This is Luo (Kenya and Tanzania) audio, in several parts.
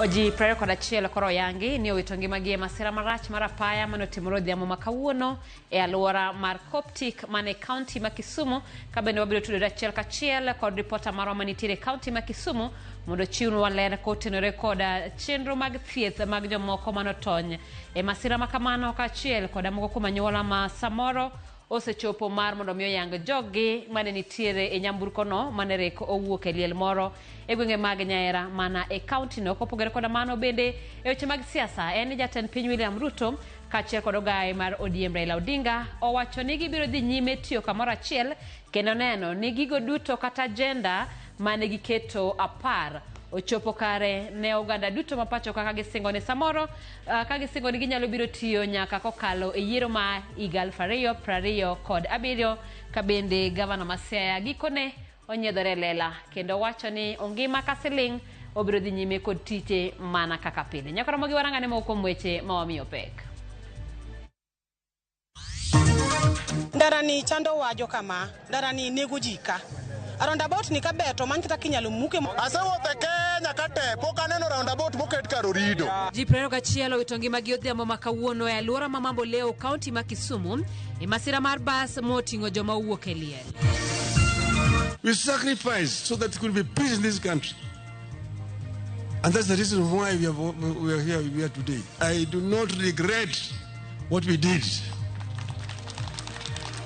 Ji 21 koro oyangi ni owito ngimagi e masira marach mar apaya mane otimore odhiambo ma kawuono e alwora mar Coptic man e kaunti ma Kisumu. Ka bende wabiro tudore achiel kachiel kod ripota marwa manitiere e kaunti ma Kisumu mondo ochiwnwa ler kotenore kod chenro mag thieth mag jomoko mane otony e masira ma kamano kaachiel koda moko kuom anyuola ma samoro osechopo mar mondo mi oyang joggi mane nitiere e nyamburkono mane rek owuok e liel moro e gwenge mag Nyaera mana e kaunti no. Kopogore koda mano bende e weche mag siasa en ni jatend piny William Ruto kaachiel kod ogaye mar ODM Raila Odinga owacho ni gibiro dhi nyime tiyo kamoro achiel kendo neno ni gigo duto kata agenda mane giketo apar ochopo kare ne oganda duto ma pacho ka gisingo ni samoro ka gisingo ni ginyalo biro tiyo nyaka kokalo e yiero ma higa 2027. Ka bende gavana ma Siaya gikone onyiedhore e lela kendo wacho ni ongima ka siling' obiro dhi nyime kod tije mana kaka pile. Nyaka romo gi warang'ane moko kuom weche ma wamiyo pek. Ndarani chandowa jokama, ndarani nego ji ka. Roundabout ni kaber to many kata kinyalo muke. Asewuotho e Kenya ka te, pok aneno roundabout moket kar orido. Ji 21 owito ngimagi odhiambo ma kawuono e alwora ma Mamboleo, kaunti ma Kisumu, e masira mar bas moting'o joma owuok e liel. We sacrificed so that there could be peace in this country. And that's the reason why we are here we are today. I do not regret what we did.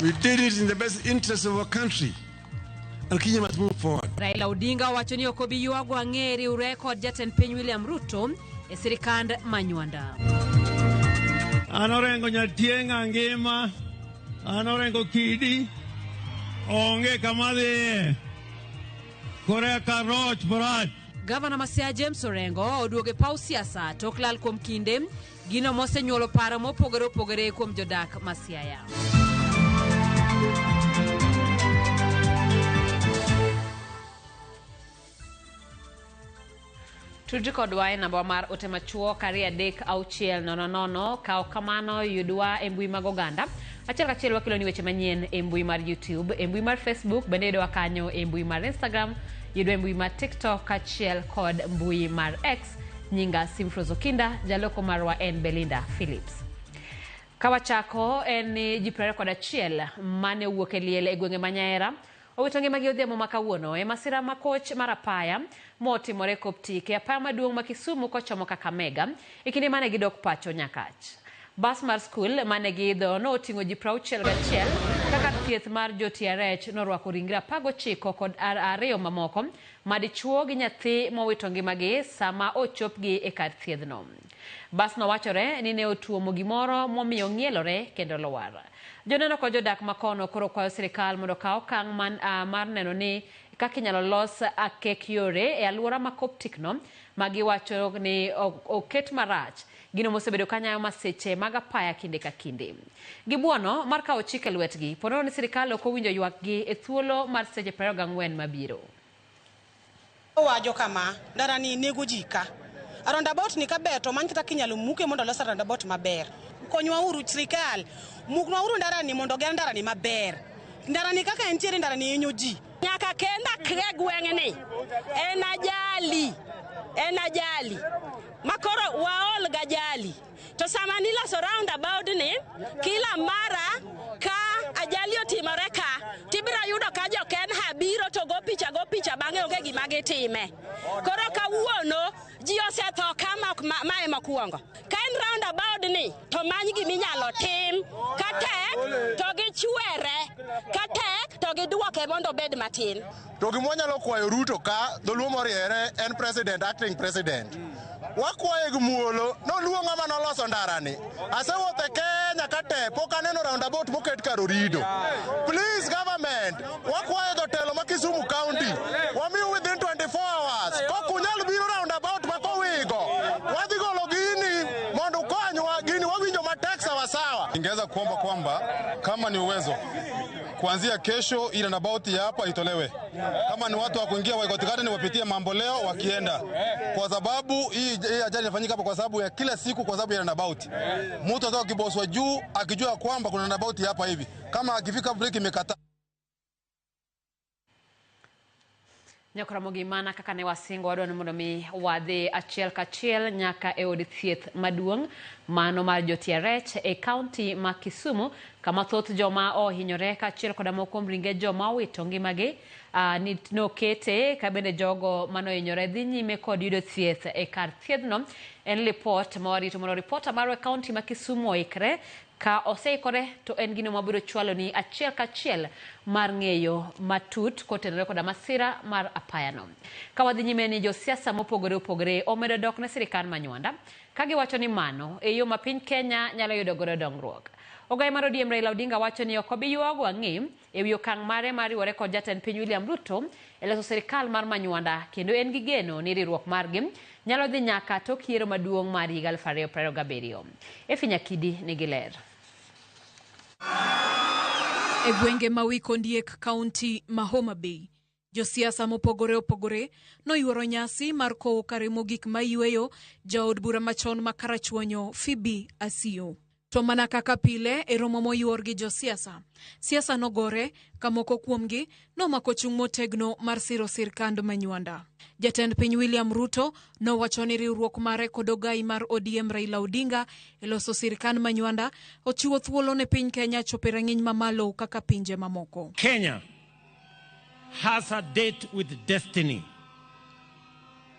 We did it in the best interest of our country. And Kenya must move forward. Raila Odinga owacho ni ok obi ywago ang'e riwre kod jatend piny William Ruto e sirikand Manywanda. An Orengo Nyatieng'a ngima, an Orengo Kidi, onge kama dhiye. Koreka roch marach. Gavana ma Siaya James Orengo oduogo e paw siasa tok lal kuom kinde, gino mosenyuolo paro mopogore opogore kuom jodak ma Siaya. Tudri kodwa e namba mar ote machuok 23600. Ka ok kamano yudwa e mbui mag oganda. Achiel kachiel wakelo ni weche manyien e mbui mar YouTube, e mbui mar Facebook, bende yudowa kanyo e mbui mar Instagram, yudwa e mbui mar TikTok kaachiel kod mbui mar X. Nyinga Simfros Okinda, jaloko marwa en Belinda Phillips. Ka wachako en ni ji 21 mane owuok e liel e gwenge ma Nyaera owito ngimagi odhiambo ma kawuono e masira ma koch mar apaya motimore Koptik e apaya maduong' ma Kisumu kochomo Kakamega e kinde mane gidok pacho Nyakach. Bas mar skul mane giidho noting'o ji 61 kaka thieth mar jo TRH norwako ringre 19 kod ariyo mamoko ma dichuo gi nyathi mowito ngimagi sama ochopgi e kar thiedhno. Basno wachore ni ne otuomo gimoro momiyo ng'ielore kendo lwar. Joneno kod jodak makono koro kwayo sirikal mondo okaw okang' mar neno ni kaka inyalo los akek yore e alwora ma Coptic no ma giwacho ni oket marach gino mosebedo kanyayo masiche mag apaya kinde ka kinde. Gibuono mar kawo chik e lwetgi ponono ni sirikal ok owinjo ywakgi e thuolo mar seche 24 mabiro. Owacho kama, ndarani nego ji ka. Roundabout ni kaber to many kata kinyalo muke mondo olos roundabout maber. Konywa uru sirikal, muknwa uru ndarani mondo oger ndarani maber. Ndarani kaka entiere ndarani hinyo ji. Nyaka kenda kre gweng'ni en ajali, en ajali. Makoro waol gajali. To sama niloso roundabout ni, kila mara ka ajali otimore ka, tibiro yudo ka jo Kenha biro to go picha bang'e onge gima gitime. Koro kawuono ji osetho ka mae mokwongo. Ka en roundabout ni, to many giminyalo tim. Ka tek to gichwere, ka tek to giduoke mondo obed matin. To gima wanyalo kwayo Ruto ka dholuo moriere en president, acting president. Wakwaye gi muolo, noluo ng'ama noloso ndarani. Asewuotho e Kenya ka te, pok aneno roundabout moket kar orido. Please government, wakwayo jotelo ma Kisumu County, wamiu within kuomba kwamba kama ni uwezo kuanzia kesho ile roundabout ya hapa itolewe. Kama ni watu wa kuingia Waikoti Garden wapitie mambo leo wakienda, kwa sababu hii ajali inafanyika hapa kwa sababu ya kila siku, kwa sababu ya roundabout. Mtu atoka Kiboswa juu akijua kwamba kuna roundabout hapa hivi, kama akifika breki imekata. Nyakora mana kaka ne wasingo wadwa ni mondo mi wadhi achiel kachiel nyaka e od thieth maduong' mano mar Jotiarech e kaunti ma Kisumu, kama thoth joma ohinyore kaachiel koda moko kuom ringe joma owito ngimagi nokete ka bende jogo manohinyore dhi nyime kod yudo thieth e kar thiedhno. En lipot ma warito mondo ripota marwa e kaunti ma Kisumu oikre. Ka oseikore to en gino mabiro chwalo ni achiel kachiel mar ng'eyo matut kotenore koda masira mar apayano. Ka wadhi nyime ni josiasa mopogore opogore omedo dok ne sirikal ma Nywanda ka giwacho ni mano e yo ma piny Kenya nyalo yudo godo dongruok. Ogai mar ODM Raila Odinga wacho ni ok obi ywago ang'e ewi okang' mare mar riwore kod jatend piny William Ruto e loso sirikal mar Manywanda, kendo en gi geno ni riwruok margi nyalo dhi nyaka tok yiero maduong' mar higa 2027. Efi Nyakidi nigi ler. E gwenge ma Wikondiek, kaunti ma Homa Bay, josiasa mopogore opogore noyuoro nyasi mar kowo kare mogik mayweyo jaod bura machon ma Karachuonyo Phoebe Asiyo. To mana kaka pile e romo moyuor gi josiasa, siasa nogore ka moko kuomgi nomako chung' motegno mar siro sirkand Manywanda. Jatend piny William Ruto nowacho ni riwruok mare kod ogai mar ODM Raila Odinga e loso sirkand Manywanda ochiwo thuolo ne piny Kenya chopo e rang'iny mamalo kaka pinje mamoko. Kenya has a date with destiny.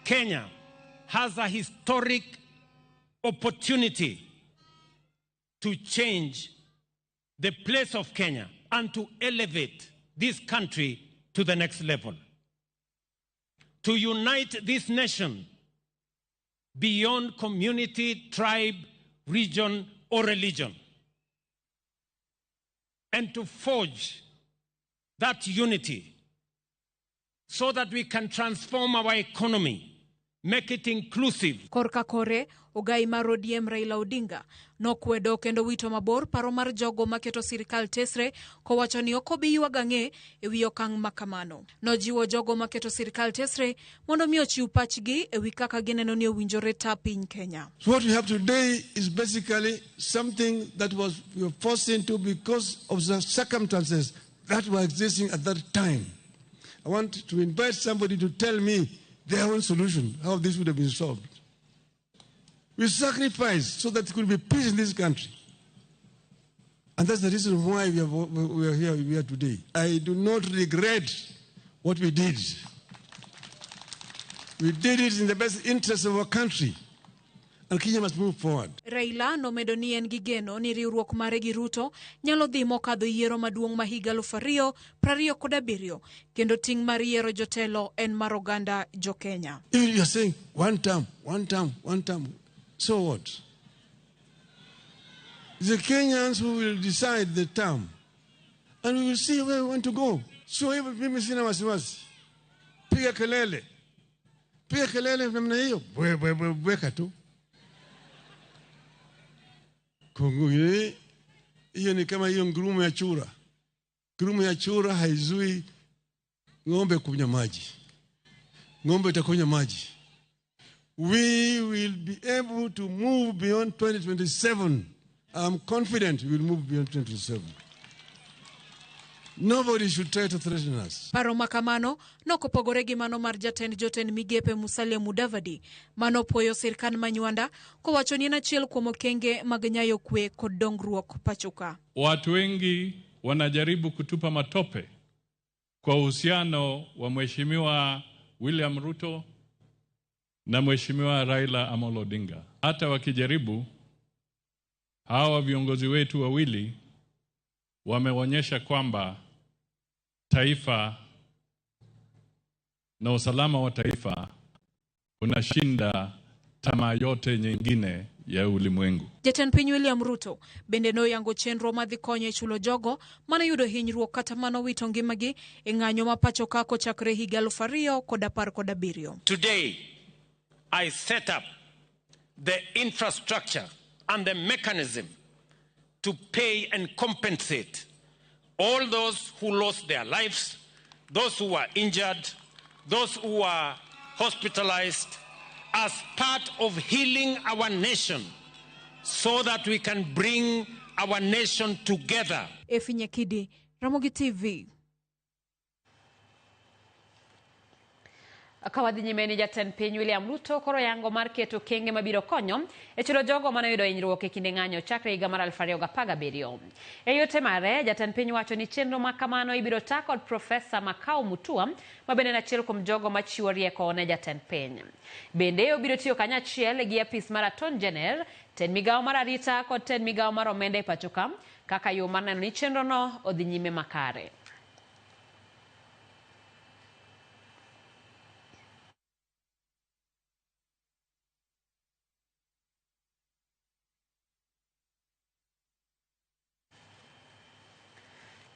Kenya has a historic opportunity to change the place of Kenya and to elevate this country to the next level. To unite this nation beyond community, tribe, region, or religion. And to forge that unity so that we can transform our economy, make it inclusive. Korka kore, ogai mar ODM Raila Odinga nokwedo kendo wito mabor paro mar jogo maketo sirikal tesre kowacho ni ok obi ywago ang'e ewi okang' ma kamano. Nojiwo jogo maketo sirikal tesre mondo mi ochiw pachgi ewi kaka gineno ni owinjore ta piny Kenya. So what we have today is basically something that was we were forced into because of the circumstances that were existing at that time. I want to invite somebody to tell me their own solution, how this would have been solved. We sacrificed so that there could be peace in this country. And that's the reason why we are here we are today. I do not regret what we did. We did it in the best interest of our country. And Kenya must move forward. Raila nomedo ni en gi geno ni riwruok mare gi Ruto nyalo dhi mokadho yiero maduong' ma higa 2027 kendo ting' mar yiero jotelo en mar oganda jo Kenya. If you are saying one term, one term, one term, so what? It's the Kenyans who will decide the term, and we will see where we want to go. So if mimi sina wasiwasi, piga kelele namna hiyo, bweka tu. Kongo hiyo ni kama hiyo ngurumo ya chura. Ngurumo ya chura haizui ng'ombe kunywa maji. Ng'ombe itakunywa maji. We will be able to move beyond 2027. I'm confident we will move beyond 2027. Nobody should try to threaten us. Paro makamano nokopogore gi mano mar jatend jotend migepe Musalia Mudavadi manopuoyo sirkand Manywanda kowacho ni en achiel kuom okenge mag nyayo kwe kod dongruok pachoka. Watu wengi wanajaribu kutupa matope kwa uhusiano wa Mheshimiwa William Ruto na Mheshimiwa Raila Amolo Odinga. Hata wakijaribu, hawa viongozi wetu wawili wameonyesha kwamba taifa na usalama wa taifa unashinda tamaa yote nyingine ya ulimwengu. Jatend piny William Ruto bende noyango chenro madhi konyo e chulo jogo mane yudo hinyruok kata mano wito ngimagi e ng'anyo ma pacho ka kochakre higa 2017. Today, I set up the infrastructure and the mechanism to pay and compensate all those who lost their lives, those who were injured, those who were hospitalized, as part of healing our nation so that we can bring our nation together. Efi Nyakidi, Ramogi TV. Ka wadhi nyime ni jatend piny William Ruto koro yango mar keto okenge mabiro konyo e chulo jogo mane oyudo hinyruok e kinde ng'anyo chakre higa mar 2017. E yote mare, jatend piny wacho ni chenro ma kamano ibiro ta kod Profesa Makau Mutua, ma bende en achiel kuom jogo machiwo rieko ne jatend piny. Bende obiro tiyo kanyachiel gi apis mar Attorney General, tend migawo mar arita kod tend migawo mar omenda e pacho ka, kaka yo mar neno ni chenrono odhi nyime makare.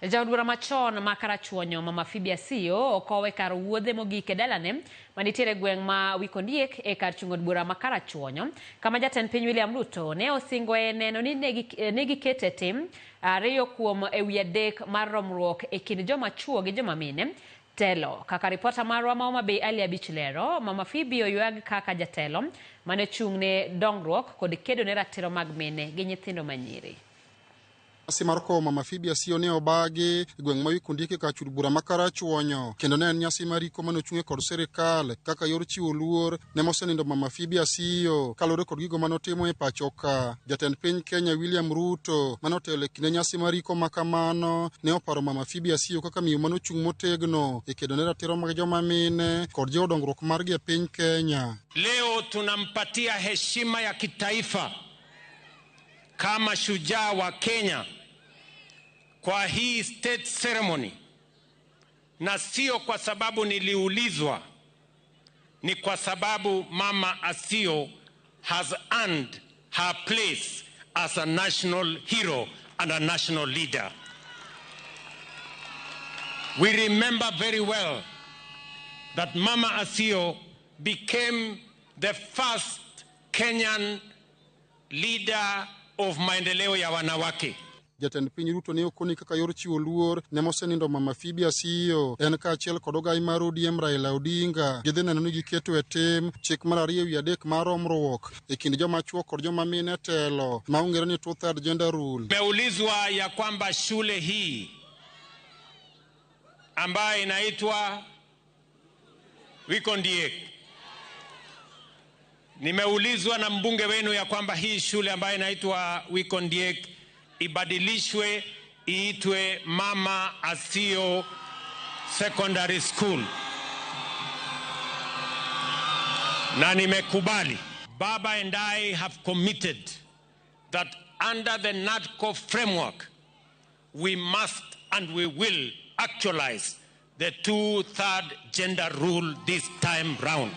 Jaod bura machon ma Karachuonyo Mama Phoebe Asiyo okowe kar wuodhe mogik e dalane manitiere gweng' ma Wikondiek e kar chung' od bura ma Karachuonyo, kama jatend piny William Ruto ne osingoe neno ni ne gikete tim 2 kuom ewi 3 mar romruok e kind joma chuo gi joma mine telo. Kaka ripota marwa ma Homa Bay Ali Abich lero, Mama Phoebe oywag kaka jatelo mane chung' ne dongruok kod kedo ne ratiro mag mine gi nyithindo manyiri. Nyasi mar kowo Mama Phoebe Asiyo ne obagi e gweng' ma Wikondiek e kar chud bura ma Karachuonyo, kendo ne en nyasi mar iko mane ochung'e kod sirikal kaka yor chiwo luor ne mosenindo Mama Phoebe Asiyo kaluwore kod gigo mane otimo e pacho ka. Jatend piny Kenya William Ruto mane otelo e kinde nyasi mar iko ma kamano ne oparo Mama Phoebe Asiyo kaka miyo mane ochung' motegno e kedo ne ratiro mag joma mine kod jiwo dongruok margi e piny Kenya. Leo tunampatia heshima ya kitaifa kama shujaa wa Kenya kwa hii state ceremony, na sio kwa sababu niliulizwa, ni kwa sababu Mama Asiyo has earned her place as a national hero and a national leader. We remember very well that Mama Asiyo became the first Kenyan leader of maendeleo ya wanawake. Jatend piny Ruto ne okoni kaka yor chiwo luor ne mosenindo Mama Phoebe Asiyo en kaachiel kod ogai mar ODM Raila Odinga gidhi neno ni giketo e tim chik mar 2/3 mar romruok e kind joma chuo kod joma mine telo ma ong'ere ni two-third gender rule. Nimeulizwa ya kwamba shule hii ambayo inaitwa Wikondiek, nimeulizwa na mbunge wenu ya kwamba hii shule ambayo inaitwa Wikondiek ibadilishwe iitwe Mama Asiyo Secondary School, na nimekubali. Baba and I have committed that under the NADCO framework we must and we will actualize the two-third gender rule this time round.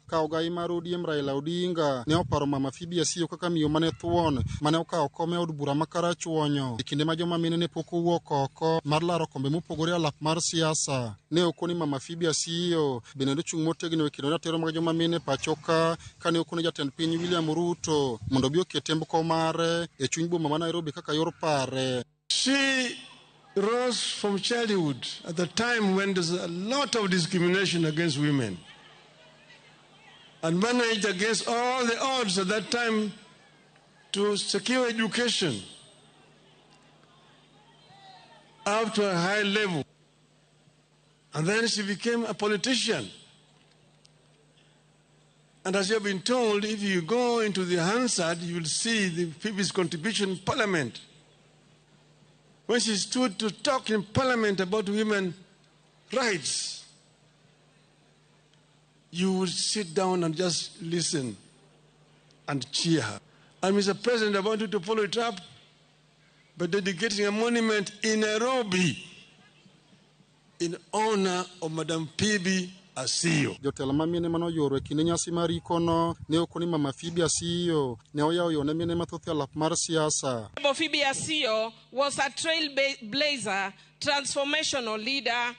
Ka ogai mar ODM Raila Odinga ne oparo Mama Phoebe Asiyo kaka miyo mane thuon mane okawo kom e od bura ma Karachuonyo e kinde ma joma mine ne pok owuok oko mar laro kombe mopogore alap mar siasa. Ne okoni Mama Phoebe Asiyo bende nochung' motegno e kedo ratiro mag joma mine pacho ka kane okone jatend piny William Ruto mondo obi oket hembko mare e chuny boma ma Nairobi kaka yor pare. She rose from childhood at the time when there's a lot of discrimination against women, and managed against all the odds at that time to secure education up to a high level. And then she became a politician. And as you have been told, if you go into the Hansard, you will see the Phoebe's contribution in Parliament. When she stood to talk in Parliament about women's rights, you would sit down and just listen and cheer her. And Mr. President, I want you to follow it up by dedicating a monument in Nairobi in honor of Madam Phoebe Asiyo. Jotelo ma mine mane oyuoro e kinde nyasi mar ikono ne okoni Mama Phoebe Asiyo ne oyawo yo ne mine mathoth e alap mar siasa. Phoebe Asiyo was a trailblazer, transformational leader,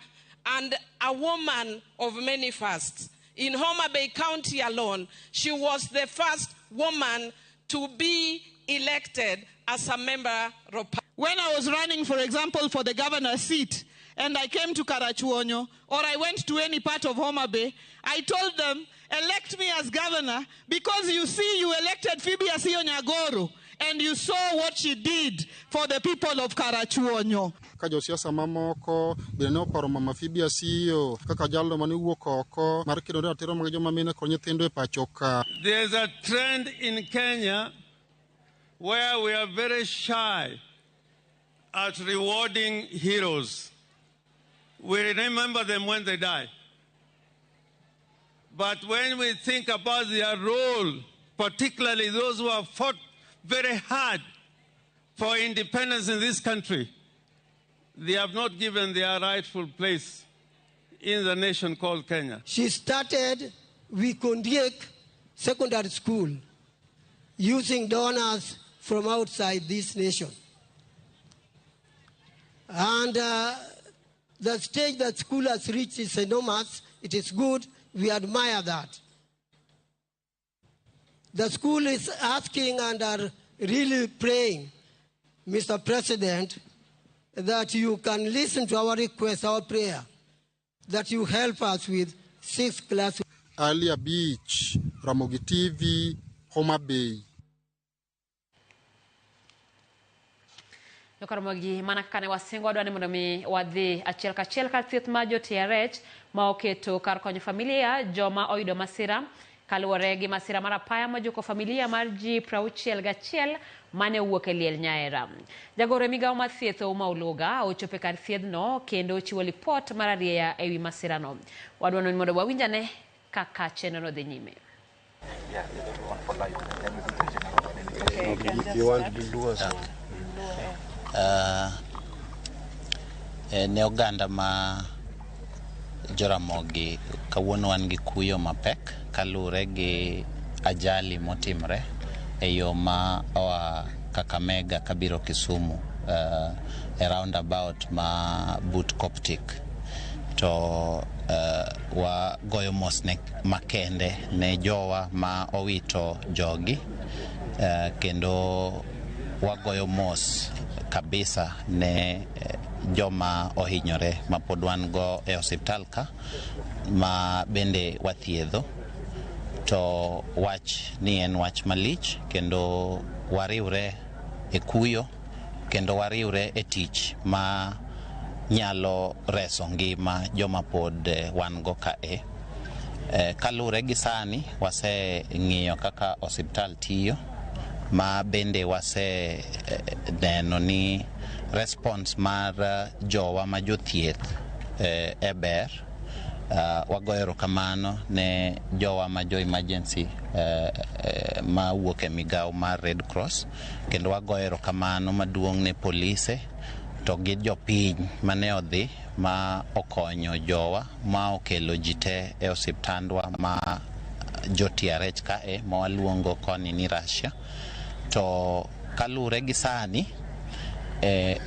and a woman of many firsts. In Homa Bay County alone, she was the first woman to be elected as a member of When I was running, for example, for the governor's seat, and I came to Karachuonyo, or I went to any part of Homa Bay, I told them, elect me as governor, because you see you elected Phoebe Asiyo Nyagoro, and you saw what she did for the people of Karachuonyo. Ka josiasa mamoko bende ne oparo Mama Phoebe Asiyo kaka jalno mane owuok oko mar kedo ne ratiro mag joma mine kod nyithindo e pacho ka. There's a trend in Kenya where we are very shy at rewarding heroes. We remember them when they die. But when we think about their role, particularly those who have fought very hard for independence in this country, they have not given their rightful place in the nation called Kenya. She started Wikondiek Secondary School using donors from outside this nation. And the stage that school has reached is enormous. It is good. We admire that. The school is asking and are really praying, Mr. President, that you can listen to our request, our prayer, that you help us with 6 classes. Alia Beach, Ramogi TV, Homa Bay. Nokaramogi mana kaka ne wasingo wadwa ni mondo mi wadhi achiel kachiel kar thieth mar jo TRH ma oketo kar konyo familia joma oyudo masira kaluwore gi masira mar apaya mojuko familia mar ji 61 mane owuok e liel Nyaera. Jagoro e migawo mar thieth Ouma Oluga ochopo e kar thiedhno kendo ochiwo lipot mar arieya ewi masirano. Wadwa ni mondo wawinjane kaka chenrono dhi nyime. Ne oganda ma Joramogi kawuono wan gi kuyo mapek kaluwore gi ajali motimre e yo ma oa Kakamega kabiro Kisumu e roundabout ma but Coptic. To wagoyo mos ne makende ne jowa ma owito jogi, kendo wagoyo mos kabisa ne joma ohinyore ma pod wan go e osiptal ka ma bende wathiedho. To wach ni en wach malich kendo wariwre e kuyo kendo wariwre e tich ma nyalo reso ngima joma pod wan go kae. Kaluwore gi sani waseng'iyo kaka osiptal tiyo ma bende wase neno ni response mar jowa ma jothieth e ber. Wagoyo erokamano ne jowa ma jo emergency ma wuok e migawo mar Red Cross, kendo wagoyo erokamano maduong' ne polise to gi jopiny mane odhi ma okonyo jowa ma okelo ji te e osiptandwa ma jo TRH kae ma waluongo koni ni Russia. To kaluwore gi sani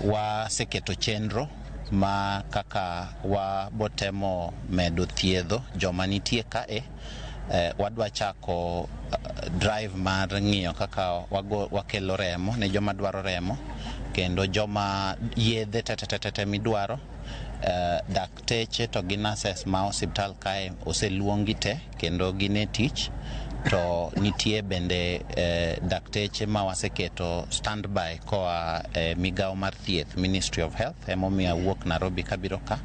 waseketo chenro ma kaka wabotemo medo thiedho joma nitie kae. Wadwa chako drive mar ng'iyo kaka wakelo remo ne joma dwaro remo kendo joma yedhe tetetete midwaro. Dakteche to gi nurses ma osiptal kae oseluongi te kendo gin e tich. To nitie bende dakteche ma waseketo standby koa migawo mar thieth, Ministry of Health, emomiyo awuok Nairobi kabiro ka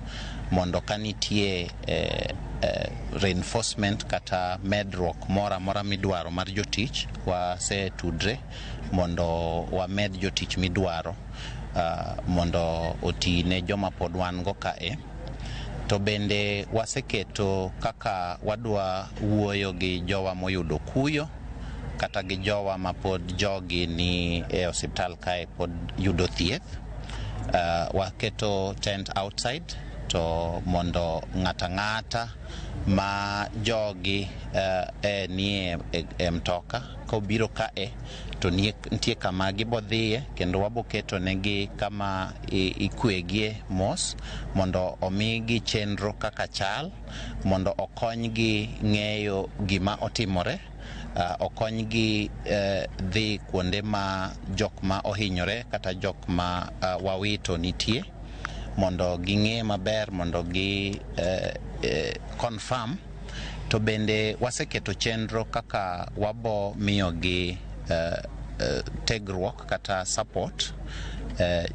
mondo ka nitie reinforcement kata medruok moro amora midwaro mar jotich, wasetudre mondo wamed jotich midwaro mondo oti ne joma pod wan go kae. To bende waseketo kaka wadwa wuoyo gi jowa moyudo kuyo kata gi jowa ma pod jogi ni e osiptal kae pod yudo thieth. Waketo tent outside to mondo ng'ata ng'ata ma jogi nie e mtoka kobiro kae to nitie kama gibodhiye kendo waboketo negi kama ikwegie mos mondo omigi chenro kaka chal mondo okonygi ng'eyo gima otimore. Okonygi dhi kuonde ma jok ma ohinyore kata jok ma wawito nitie mondo ging'e maber, mondo gi confirm. To bende waseketo chenro kaka wabo miyogi tegruok kata support.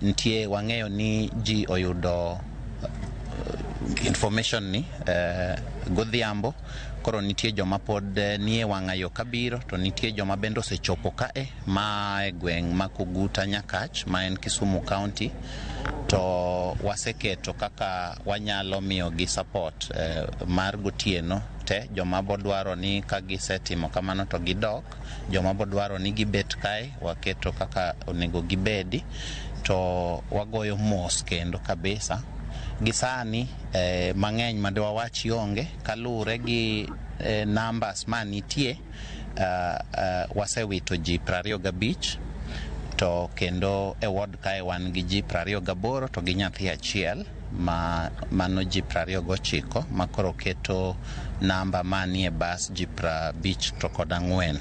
Nitie wang'eyo ni ji oyudo information ni godhiambo, koro nitie joma pod nie wang'a yo kabiro, to nitie joma bende osechopo kae ma e gweng' ma Koguta Nyakach, ma en Kisumu County. To waseketo kaka wanyalo miyogi support mar gotieno te. Joma bodwaro ni ka gisetimo kamano to gidok, joma bodwaro ni gibet kae, waketo kaka onego gibedi. To wagoyo mos kendo kabisa gi sani mang'eny ma dwawachi onge kaluwore gi numbers manitie. Wasewito ji 25, to kendo e ward kae wan gi ji 28 to gi nyathi achiel, ma mano ji 29, ma koro keto namba manie bas ji 54.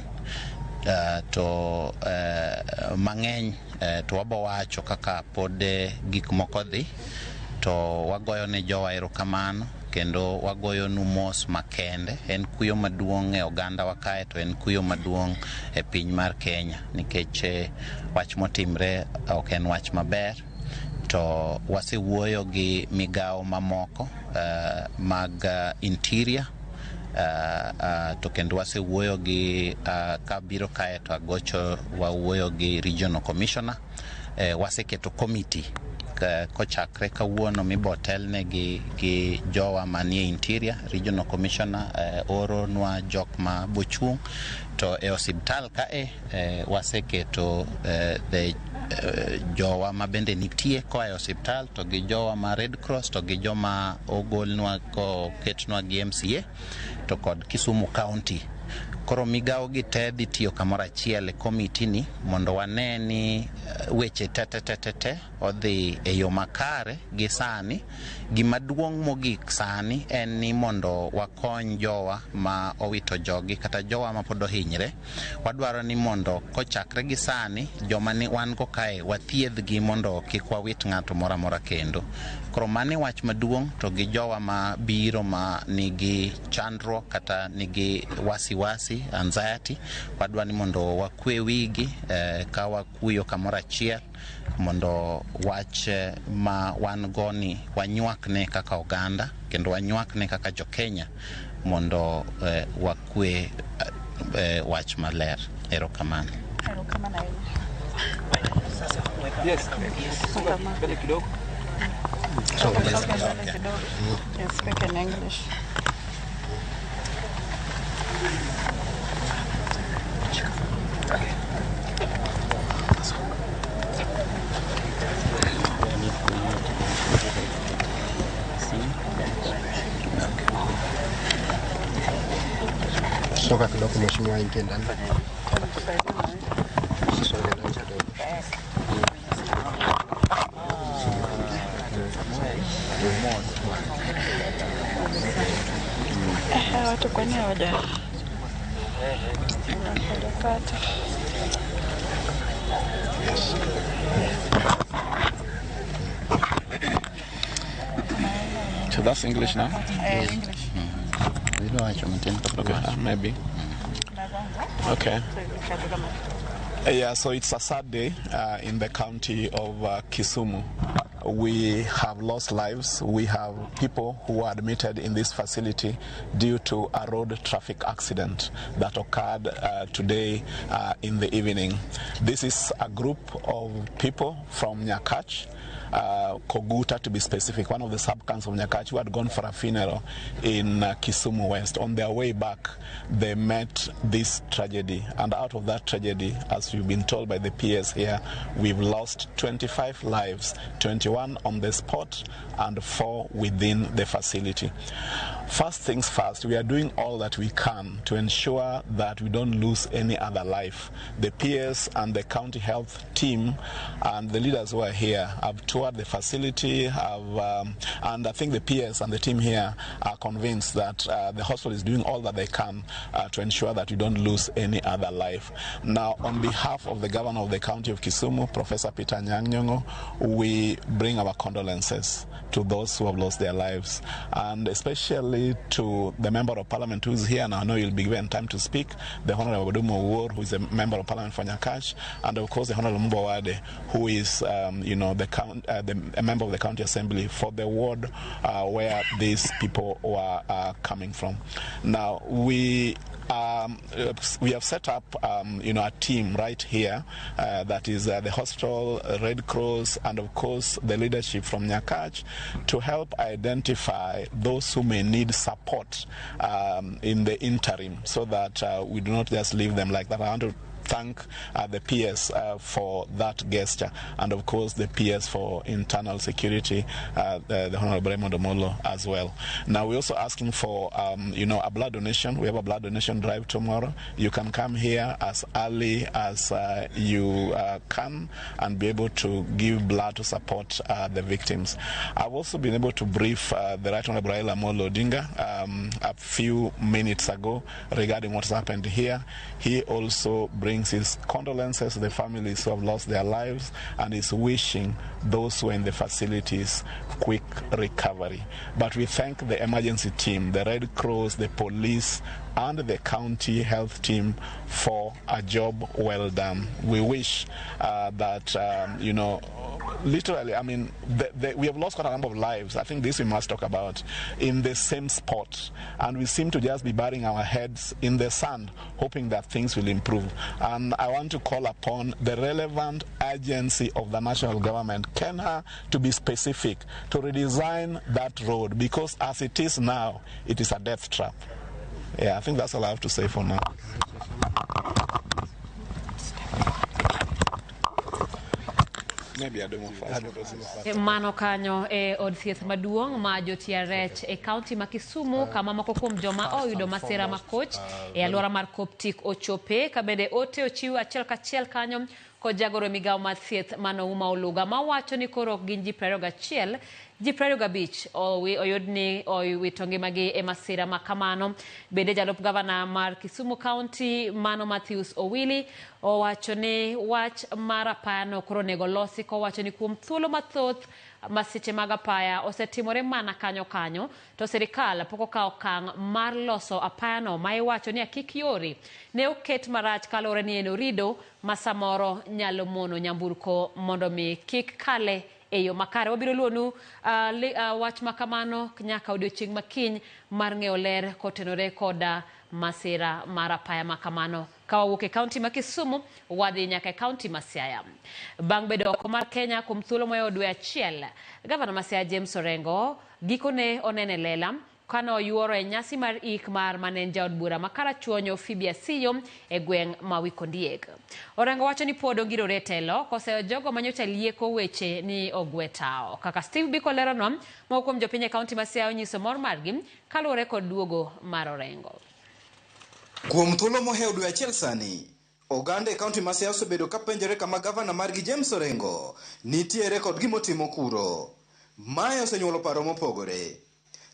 To mang'eny to wabo wacho kaka pod gik moko dhi. To wagoyo ne jowa erokamano kendo wagoyo nu mos makende. En kuyo maduong' e oganda wa kae, to en kuyo maduong' e piny mar Kenya, nikech wach motimre ok en wach maber. To wasewuoyo gi migawo mamoko mag interior, to kendo wasewuoyo gi kabiro kae to agocho wawuoyo gi regional commissioner. Waseketo committee kochakre kawuono mibotelne gi jowa manie interior. Regional commissioner oro nwa jok ma bochung'. To e osiptal kae waseketo the jowa ma bende nitie koa e osiptal, to gi jowa ma Red Cross, to gi joma ogolnwa koketnwa gi MCA to kod Kisumu County. Koro migawo gi te dhi tiyo kamoro achiel e komiti ni mondo wane ni weche te te te te te odhi e yo makare. Gi sani gima duong' mogik sani en ni mondo wakony jowa ma owito jogi kata jowa ma pod ohinyre. Wadwaro ni mondo kochakre gi sani, joma ni wan go kae wathiedhgi mondo kik wawit ng'ato moro amora kendo. Koro mano e wach maduong'. To gi jowa ma biro ma nigi chandruok kata nigi wasiwasi, anxiety, wadwa ni mondo wakwe wigi ka wakuyo kamoro achiel mondo wach ma wan go ni wanywakne kaka oganda kendo wanywakne kaka jo Kenya mondo wakwe wach maler. Erokamano. Yes. Mbele kidogo. Okay. You speak in English. Soka kidogo, mheshimiwa, ingie ndani. Usisonge ndani kidogo. Watu kwani hawajapata? Yes. So that's English now? English. Okay, maybe. Okay. Yeah, so it's a sad day in the county of Kisumu. We have lost lives. We have people who were admitted in this facility due to a road traffic accident that occurred today in the evening. This is a group of people from Nyakach, Koguta to be specific, one of the sub-counties of Nyakach, who had gone for a funeral in Kisumu West. On their way back, they met this tragedy. And out of that tragedy, as we've been told by the PS here, we've lost 25 lives, 21 on the spot and 4 within the facility. First things first, we are doing all that we can to ensure that we don't lose any other life. The PS and the county health team and the leaders who are here have toured the facility, and I think the PS and the team here are convinced that the hospital is doing all that they can to ensure that we don't lose any other life. Now, on behalf of the governor of the county of Kisumu, Professor Peter Anyang' Nyong'o, we bring our condolences to those who have lost their lives, and especially to the member of parliament who is here, and I know you'll be given time to speak, the Honorable Odumo Owuor, who is a member of parliament for Nyakach, and of course the Honorable Mumba Wade, who is a member of the county assembly for the ward where these people were coming from. Now, we have set up a team right here that is the hospital, Red Cross, and of course the leadership from Nyakach to help identify those who may need support in the interim, so that we do not just leave them like that. I want to thank the PS for that gesture, and of course the PS for internal security, the Honorable Raymond Omolo as well. Now we're also asking for a blood donation. We have a blood donation drive tomorrow. You can come here as early as you can and be able to give blood to support the victims. I've also been able to brief the Right Honorable Raila Amolo Odinga a few minutes ago regarding what's happened here. He also brings his condolences to the families who have lost their lives and is wishing those who are in the facilities quick recovery. But we thank the emergency team, the Red Cross, the police, and the county health team for a job well done. We wish that, literally, I mean, we have lost quite a number of lives. I think this we must talk about, in the same spot. And we seem to just be burying our heads in the sand, hoping that things will improve. And I want to call upon the relevant agency of the national government, KENHA, to be specific, to redesign that road, because as it is now, it is a death trap. Yeah, I think that's all I have to say for now. Maybe I don't want first. Mano kanyo e od thieth maduong' ma jotiarech e kaunti ma Kisumu, kama moko kuom joma oyudo masira makoch e alwora mar Coptic ochope, ka bende ote ochiw achiel kachiel kanyo kod jagoro migawo mar thieth mano Uma Oluga, mawacho ni koro ok gin ji 21, ji 25 oyud ni owito ngimagi e masira ma kamano. Bende jalup gavana mar Kisumu County mano Matthews Owili owacho ni wach mar apayano koro onego losi, kowacho ni kuom thuolo mathoth masiche mag apaya osetimore mana kanyo kanyo, to sirikal pok okawo okang' mar loso apayano ma iwacho ni akik yori ne oket marach kaluwore ni en orido ma samoro nyalo mono nyamburko mondo mi kik kale e yo makare. Wabiro luonu wach ma kamano nyaka odiochieng' makiny mar ng'eyo ler kotenore koda masira mar apaya ma kamano. Ka wawuok e kaunti ma Kisumu, wadhi nyaka e kaunti ma Siaya. Bang' bedo oko mar Kenya kuom thuolo moyo dwe achiel, gavana ma Siaya James Orengo gikone onene lela kane oyuoro e nyasi mar ik mar mane en jaod bura ma Karachuonyo Phoebe Asiyo e gweng' ma Wikondiek. Orengo wacho ni pod ongirore e telo koseyo jogo manyocha lieko weche ni ogwe tao. Kaka Steve Biko leronwa, moko kuom jopiny e kaunti ma Siaya onyiso mor margi kaluwore kod duogo mar Orengo. Kuom thuolo mohewo dwe achiel sani, oganda e kaunti ma Siaya osebedo ka penjore kama gavana margi James Orengo nitiere kod gimotimo kuro. Mae osenyuolo paro mopogore.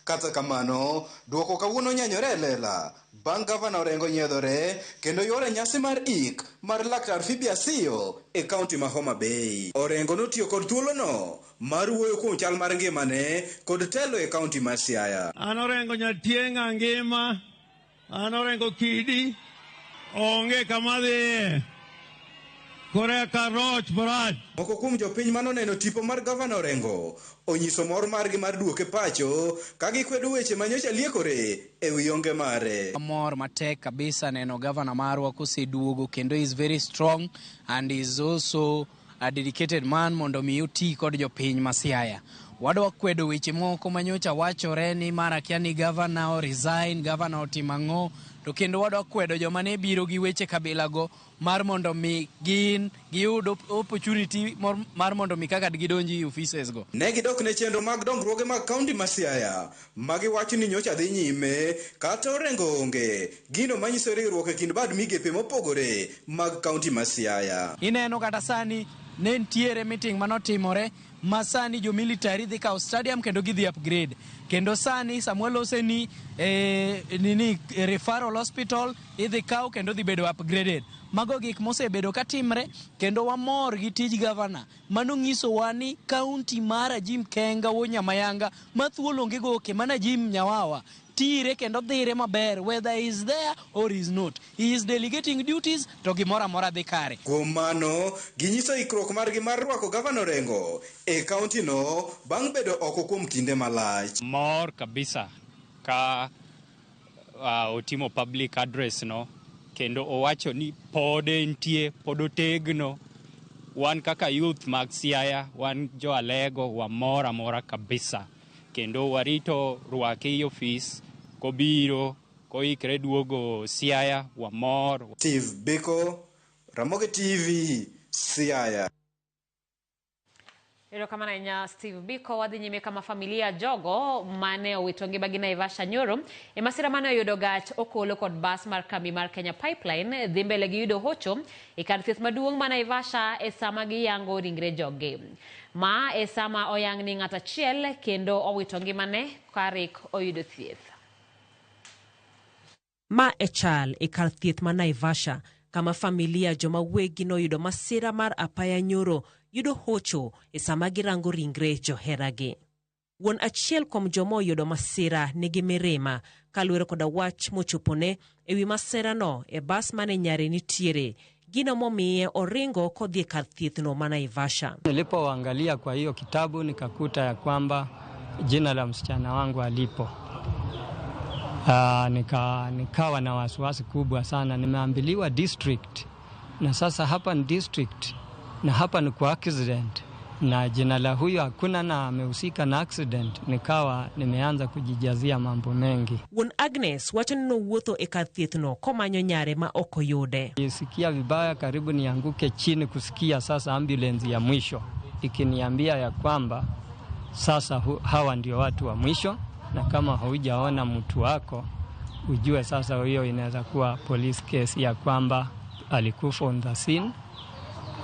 Kata kamano, duoko kawuono nyanyore e lela bang' gavana Orengo nyiedhore kendo yore nyasi mar ik mar laktar Phoebe Asiyo e kaunti ma Homa Bay. Orengo notiyo kod thuolono mar wuoyo kuom chal mar ngimane kod telo e kaunti mar Siaya. An Orengo nyatieng'a ngima, an Orengo kidi, onge kama dhiye. Koreka roch marach. Moko kuom jopiny manoneno tipo mar gavana Orengo onyiso mor margi mar duoke pacho ka gikwedo weche manyocha liekore e wi onge mare. Mor matek kabisa neno gavana marwa koseduogo kendo is very strong and is also a dedicated man mondo mi oti kod jopiny ma Siaya. Wadwa kwedo weche moko manyocha wachore ni mara kia ni gavana o resign, gavana otimo ang'o, to kendo wadwa kwedo joma ne biro gi weche kabilago mar mondo mi gin giyud opportunity mar mondo mi kaka gidonji e offices go. Ne gidok ne chenro mag dongruoge mag kaunti ma Siaya ma giwacho ni nyocha dhi nyime kata Orengo onge, gino manyiso riwruok e kind bad migepe mopogore mag kaunti ma Siaya. Ineno kata sani ne nitiere meeting manotimore ma sani jo military dhi kawo stadium kendo gidhi upgrade. Kendo sani Samuel Oseni nini referral hospital idhi kaw kendo dhi bedo upgraded. Mago gik mosebedo katimre kendo wamor gi tij gavana. Mano nyisowa ni kaunti mar Ajim Kenga wuo Nyamayanga ma thuolo onge goke mana Ajim Nyawawa tire kendo dhire maber whether he is there or he is not. He is delegating duties to gimoro amora dhi kare. Kuom mano, ginyiso ikruok margi mar rwako gavana Orengo e kaunti no bang' bedo oko kuom kinde malach. Mor kabisa ka otimo public address no kendo owacho ni pod entie, pod otegno. Wan kaka youth mag Siaya, wan jo Alego, wamor amora kabisa. Kendo warito rwake e ofis kobiro koikre duogo Siaya, wamor. Steve Biko, Ramogi TV, Siaya. Erokamano ahinya Steve Biko. Wadhi nyime kama familia jogo mane owito ngimagi Naivasha nyoro e masira mane oyudo gach okolo kod bas mar kambi mar Kenya Pipeline dhi mbele gi yudo hocho e kar thieth maduong' ma Naivasha e sama giyango ringre joggi. Ma e sama oyang ni ng'at achiel kendo owito ngimane karik oyudo thieth. Ma e chal e kar thieth ma Naivasha kama familia joma wegi noyudo masira mar apaya nyoro yudo hocho e sama girango ringre joheragi. Wuon achiel kuom joma oyudo masira nigi mirima kaluwore koda wach mochopone ewi masirano e bas mane nyare nitiere, gino momiye oringo kodhi e kar thiethno ma Naivasha. Nilipoangalia kwa hiyo kitabu nikakuta ya kwamba jina la msichana wangu alipo. Nikawa na wasiwasi kubwa sana. Nimeambiliwa district na sasa hapa ni district na hapa ni kwa accident na jina la huyo hakuna na amehusika na accident. Nikawa nimeanza kujijazia mambo mengi. Wuon Agnes wacho ni nowuotho e kar thiethno komanyo nyare ma ok oyude. Nisikia vibaya, karibu nianguke chini kusikia sasa ambulance ya mwisho ikiniambia ya kwamba sasa hawa ndio watu wa mwisho, na kama haujaona mtu wako ujue sasa hiyo inaweza kuwa police case ya kwamba alikufa on the scene,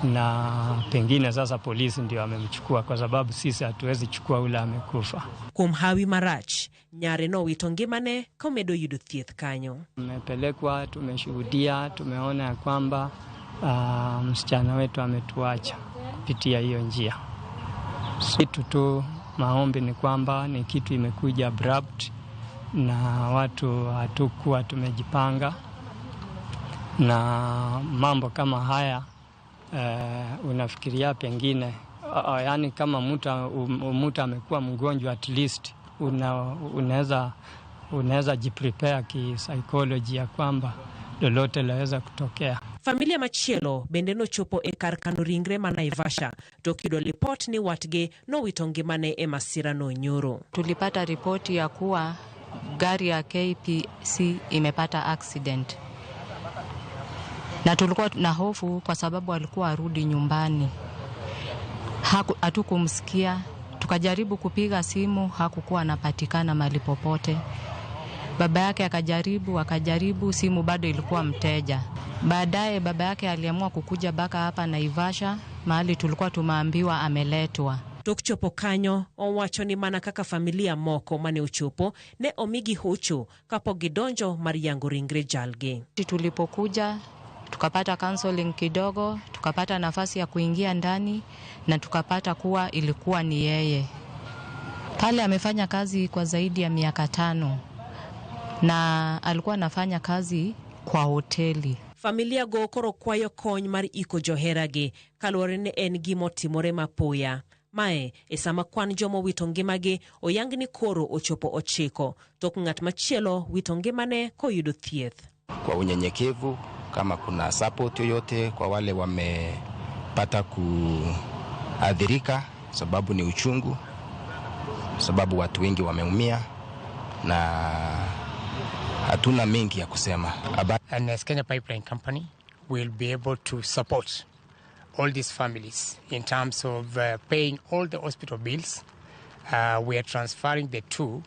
na pengine sasa polisi ndio amemchukua kwa sababu sisi hatuwezi chukua ule amekufa. Kuom hawi marach, nyare nowito ngimane komedo yudo thieth kanyo. Tumepelekwa, tumeshuhudia, tumeona ya kwamba msichana wetu ametuacha kupitia hiyo njia. Kitu tu maombi ni kwamba ni kitu imekuja abrupt na watu hatukuwa tumejipanga, na mambo kama haya unafikiria pengine yani kama mtu amekuwa mgonjwa at least unaweza jiprepare ki psychology ya kwamba lolote laweza kutokea. Familia machielo bende nochopo e kar kano ringre ma Naivasha to kiyudo lipot ni watgi nowito ngimane e masirano nyoro. Tulipata ripoti ya kuwa gari ya KPC imepata accident, na tulikuwa na hofu kwa sababu alikuwa arudi nyumbani. Hatukumsikia, tukajaribu kupiga simu, hakukuwa anapatikana mahali popote. Baba yake akajaribu, simu bado ilikuwa mteja. Baadaye baba yake aliamua kukuja baka hapa Naivasha, mahali tulikuwa tumeambiwa ameletwa. Tok chopo kanyo, owacho ni mana kaka familia moko mane ochopo ne omigi hocho kapok gidonjo mar yango ringre jalgi. Tulipokuja tukapata counseling kidogo, tukapata nafasi ya kuingia ndani na tukapata kuwa ilikuwa ni yeye. Pale amefanya kazi kwa zaidi ya miaka 5 na alikuwa anafanya kazi kwa hoteli. Familia go koro kwayo kony mar iko joheragi kaluwore ni en gimotimore mapoya. Mae e sama kwan jomo wito ngimagi oyang ni koro ochopo 9 tok ng'at machielo wito ngimane koyudo thieth. Kwa unyenyekevu, kama kuna support yoyote kwa wale wamepata kuadhirika, sababu ni uchungu, sababu watu wengi wameumia na hatuna mengi ya kusema. And as Kenya Pipeline Company will be able to support all these families in terms of paying all the hospital bills. We are transferring the two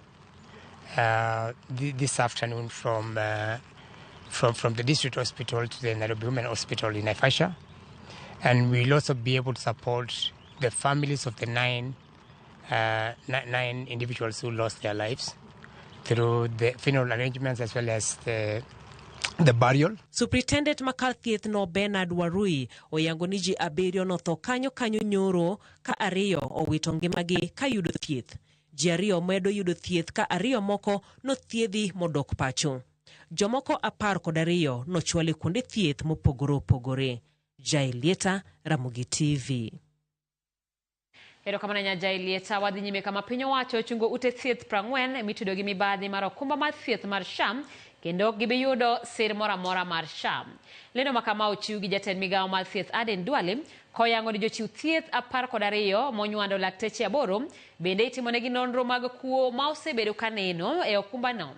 this afternoon from the district hospital to the Nairobi Women Hospital in Naivasha. And we'll also be able to support the families of the nine individuals who lost their lives through the funeral arrangements as well as the burial. Superintendent ma kar thieth no Bernard Warui oyango ni ji 7 notho kanyo kanyo nyoro ka 2 owito ngimagi ka yudo thieth. Ji 2 medo yudo thieth ka 2 moko nothiedhi modok pacho. Jomoko 12 nochwal e kuonde thieth mopogore opogore. Jailieta, Ramogi TV. Erokamano Nyajailieta. Wadhi nyime kama piny owacho ochungo ute thieth 40 mitudo gi mibadhi mar okumba mar thieth mar SHA kendo ok gibi yudo sir moro amora mar SHA. Lendo ma kama ochiw gi jatend migawo mar thieth Aden Duale koyango ni jochiw thieth 12 monywando lakteche 8 bende itimonegi nonro mag kuo ma osebedo kaneno e okumbano.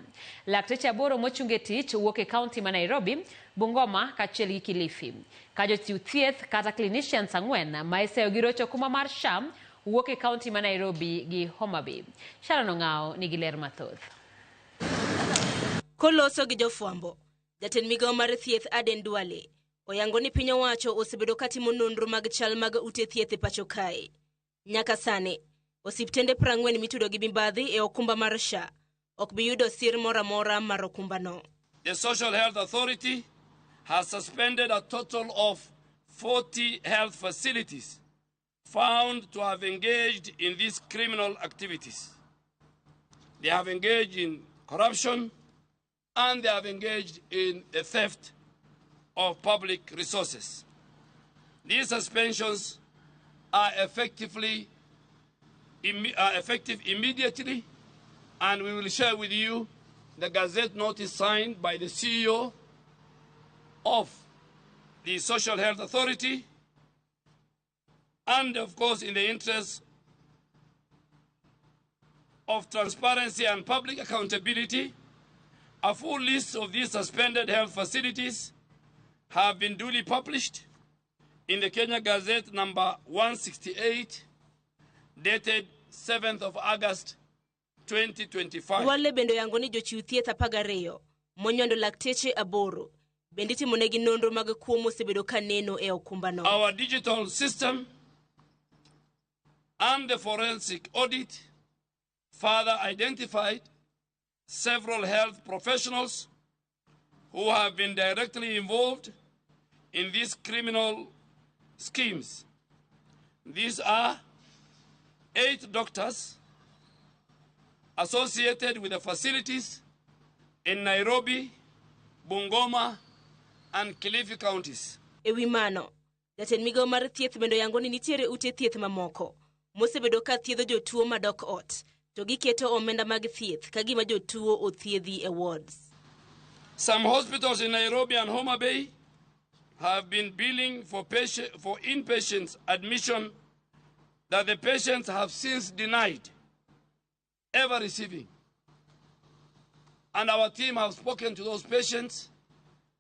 Lakteche 8 mochung e tich wuok e kaunti ma Nairobi, Bungoma kaachiel gi Kilifi. Ka jochiw thieth kata clinicians 4 ma iseyo gi rocho okumba mar SHA wuok e kaunti ma Nairobi gi Homa Bay. Sharon Ong'ao nigi ler mathoth. Koloso gi jofwambo, jatend migawo mar thieth Aden Duale oyango ni piny owacho osebedo katimo nonro mag chal mag ute thieth e pacho kae. Nyaka sani, osiptende 40 mitudo gi mibadhi e okumba mar SHA ok bi yudo sir moro amora mar okumbano. The Social Health Authority has suspended a total of 40 health facilities found to have engaged in these criminal activities. They have engaged in corruption and they have engaged in the theft of public resources. These suspensions are effective immediately, and we will share with you the Gazette notice signed by the CEO of the Social Health Authority, and of course in the interest of transparency and public accountability, a full list of these suspended health facilities have been duly published in the Kenya Gazette number 168, dated 7th of August 2025. Duale bende oyango ni jochiw thieth 12 monywando lakteche 8 bende itimonegi nonro mag kuo mosebedo kaneno e okumbano. Our digital system and the forensic audit further identified several health professionals who have been directly involved in these criminal schemes. These are 8 doctors associated with the facilities in Nairobi, Bungoma, and Kilifi counties. E wi mano, jatend migawo mar thieth bende oyango ni nitiere ute thieth mamoko mosebedo ka thiedho jotuo madok ot to giketo omenda mag thieth ka gima jotuo othiedhi e wards. Some hospitals in Nairobi and Homa Bay have been billing for inpatients admission that the patients have since denied ever receiving. And our team have spoken to those patients,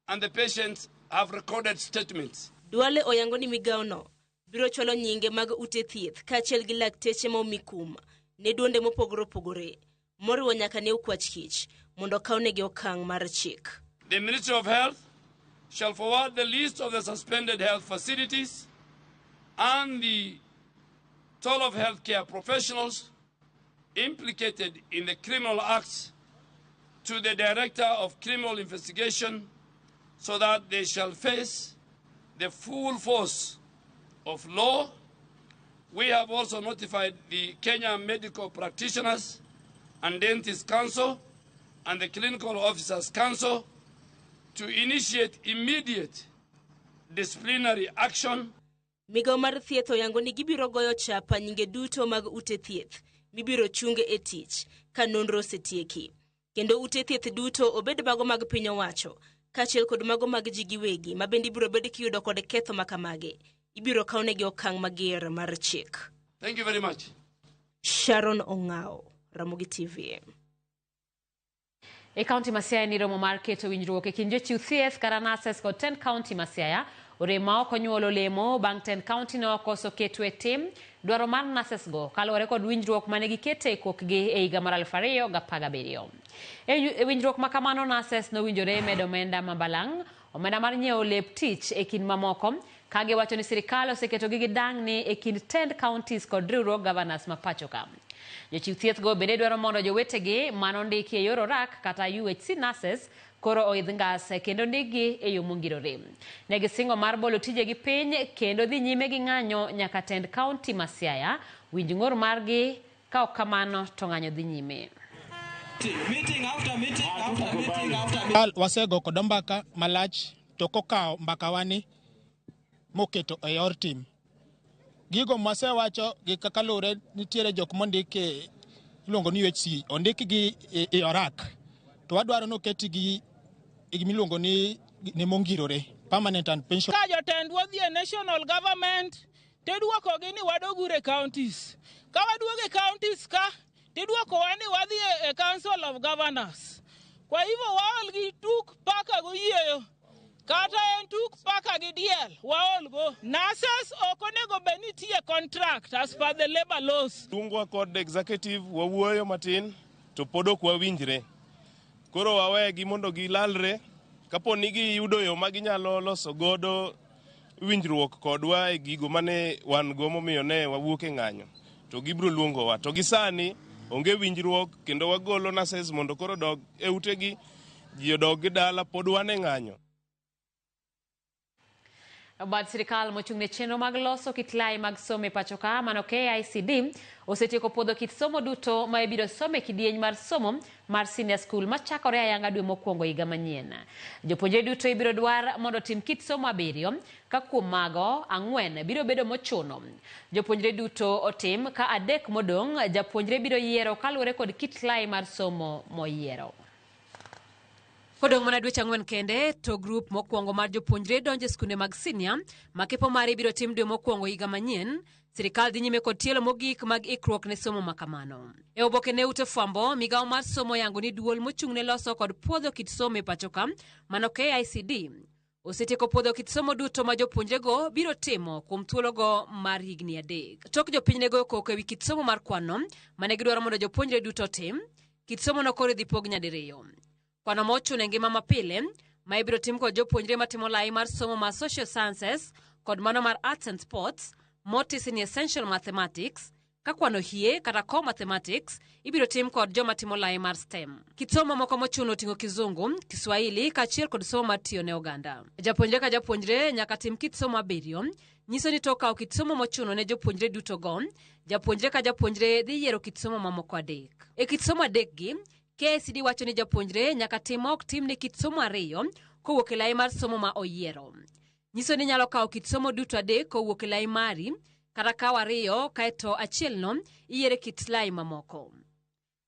and the patients have recorded statements. Duale oyango ni migawono biro chwalo nyinge mag ute thieth kaachiel gi lakteche ma omi kum ne duonde mopogore opogore moriwo nyaka ne okwach kich mondo okawnegi okang' mar chik. The Ministry of Health shall forward the list of the suspended health facilities and the toll of healthcare professionals implicated in the criminal acts to the Director of Criminal Investigation so that they shall face the full force of law. We have also notified the Kenya Medical Practitioners and Dentists Council and the Clinical Officers Council to initiate immediate disciplinary action. Migawo mar thieth oyango ni gibiro goyo chapa nyinge duto mag ute thieth mibiro chunge e tich ka nonro osetieki. Kendo ute thieth duto obed mago mag piny owacho kaachiel kod mago mag ji giwegi ma bende ibiro bed kiyudo kod ketho makamagi. Ibiro kawnegi okang' mager mar chik. Thank you very much. Sharon Ong'ao, Ramogi TV. E kaunti ma Siaya ni romo mar keto winjruok e kind jochiw thieth kata nurses kod tend kaunti ma Siaya orem ma ok onyuolo olemo bang' tend kaunti no koso keto e tim dwaro mar nurses go kaluwore kod winjruok mane gikete e kokgi e higa mar 2017. E winjruok ma kamano nurses nowinjore medo omenda ma balang', omenda mar nyiewo lep tich e kind mamoko, ka giwacho ni sirikal oseketogi gi dang'ni e kind tend counties kod riwruog governors ma pacho ka. Jochiw thieth go bende dwaro mondo jowetegi manondiki e yor orak kata UHC nurses koro oidh ngas kendo ndikgi e yo mongirore. Ne gisingo mar bolo tijegi piny kendo dhi nyime gi ng'anyo nyaka tend county ma Siaya winj ng'ur margi, ka ok kamano to ng'anyo dhi nyime. Wasego kod mbaka malach to kokawo mbakawani moketo e yor tim. Gigo mwasewacho gi kaka luwre nitiere jok mondiki iluongo ni UHC ondikgi e orak to wadwaro ni oketgi e gimiluongo ni mongirore permanent and pension. Ka jotendwa odhi e national government tidwokogi ni wadog e counties. Ka waduogo e counties ka tidwokowa ni wadhi e council of governors. Kwa hivyo waol gi tuk paka goyieyo. Kata en tuk paka gi diel waol go. Nurses ok onego bed ni tiye contract as per the labor laws. Luongwa kod executive wawuoyo matin to pod ok wawinjre. Koro wawegi mondo gilalre kapo ni giyudo yo ma ginyalo loso godo winjruok kodwa e gigo mane wan go momiyo ne wawuok e ng'anyo to gibiro luongowa. To gi sani onge winjruok kendo wagolo nurses mondo koro dog e utegi, ji odog gi dala, pod wan e ng'anyo. Bad sirikal mochung' ne chenro mag loso kit lai mag somo e pacho ka mano KICD osetieko puodho kit somo duto ma ibiro som e kidieny mar somo mar senior school machakore ayanga dwe mokwongo higa manyien. Jopuonjre duto ibiro dwar mondo otim kit somo 7 ka kuom mago 4 biro bedo mochuno. Jopuonjre duto otim ka 3 modong' japuonjre biro yiero kaluwore kod kit lai mar somo moyiero. Kodong' mana dweche 4 kende to grup mokwongo mar jopuonjre donjo e skunde mag senior ma kepo mare ibiro tim dwe mokwongo higa manyien. Sirikal dhi nyime kod tielo mogik mag ikruok ne somo ma kamano. E oboke ne ute fwambo, migawo mar somo yango ni duol mochung' ne loso kod puodho kit somo e pacho ka mano KICD osetieko puodho kit somo duto ma jopuonjrego biro timo kuom thuologo mar higni 3. Tok jopiny ne goyo koko ewi kit somo mar kwano mane gidwaro mondo jopuonjre duto otim, kit somo no koro idhi pog nyadiriyo. Kwano mochuno e ngima mapile ma ibiro tim kod jopuonjre matimo lai mar somo mar social sciences kod mano mar arts and sports motisi ni essential mathematics, ka kwano hie kata core mathematics ibiro tim kod joma timo lai mar STEM. Kit somo moko mochuno oting'o Kizungu, Kiswahili kaachiel kod somo mar tiyo ne oganda. Japuonjre ka japuonjre nyaka tim kit somo 7, nyiso ni tok kawo kit somo mochuno ne jopuonjre duto go, japuonjre ka japuonjre dhi yiero kit somo mamoko 3. E kit somo 3 gi, KICD wacho ni japuonjre nyaka tim ma ok tim ne kit somo 2 kowuok e lai mar somo ma oyiero. Nyiso ni nyalo kawo kit somo duto 3 kowuok e lai mari, kata kawo 2 kaeto achielno iyiere kit lai mamoko.